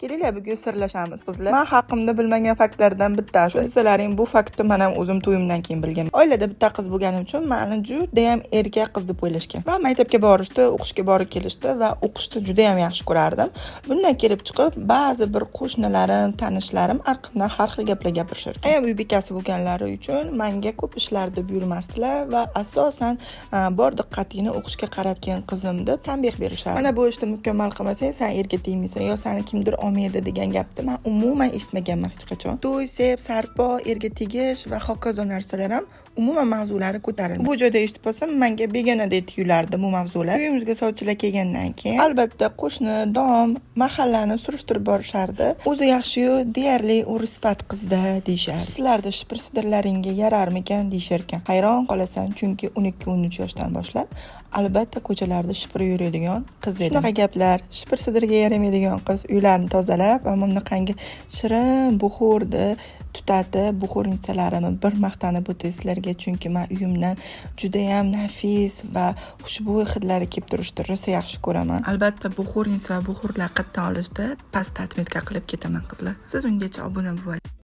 Kelinglar, bugun sirlashamiz, qizlar. Man haqimda bilmagan faktlardan bittasi. Bilsalaring, bu faktni man ham o'zim to'yimdan keyin bilganman. Oilada bitta qiz bo'lganim uchun mani judayam erkak qiz deb o'ylashgan. Va maktabga borishdi, o'qishga borib kelishdi va o'qishni judayam yaxshi ko'rardim. Bundan kelib chiqib, ba'zi bir qo'shnilarim, tanishlarim arqamdan har xil gaplar gapirishar ekan. Ayam uy bekasi bo'lganlari uchun menga ko'p ishlarda buyurmasdilar va asosan bor diqqatingni o'qishga qaratgin, qizim, deb tanbeh berishardi. Mana bu ishni mukammal qilmasang, san erga tegmaysan yo sani kimdir olmaydi degan gapni man umuman eshitmaganman hech qachon. To'y, sep, sarpo, erga tegish va hokazo narsalar ham umuman mavzulari ko'tarilmaydi. Bu joyda eshitib qolsam, menga begonadek tuyulardi bu mavzular. Uyimizga sovchilar kelgandan keyin albatta qo'shni, dom, mahallani surishtirib borishardi. O'zi yaxshi-yu, deyarli o'risfat qizda, deyishardi. Sizlarda shipir sidirlaringga yararmikan, deyishar ekan. Hayron qolasan, chunki 12-13 yoshdan boshlab albatta ko'chalarda shipirib yuradigan qiz edim. Shunaqa gaplar, shipir sidirga yaramaydigan qiz uylarni tozalab va bunaqangi shirin buxurni tutatib, бухурница larimni bir maqtanib o'tay sizlarga, chunki man uyimdan judayam nafis va xushbo'y hidlari kelib turishdi, rosa yaxshi ko'raman. Albatta, бухурница va buxurlar qayerdan olishdi, pastda отметка qilib ketaman, qizlar. Siz ungacha obuna bo'lib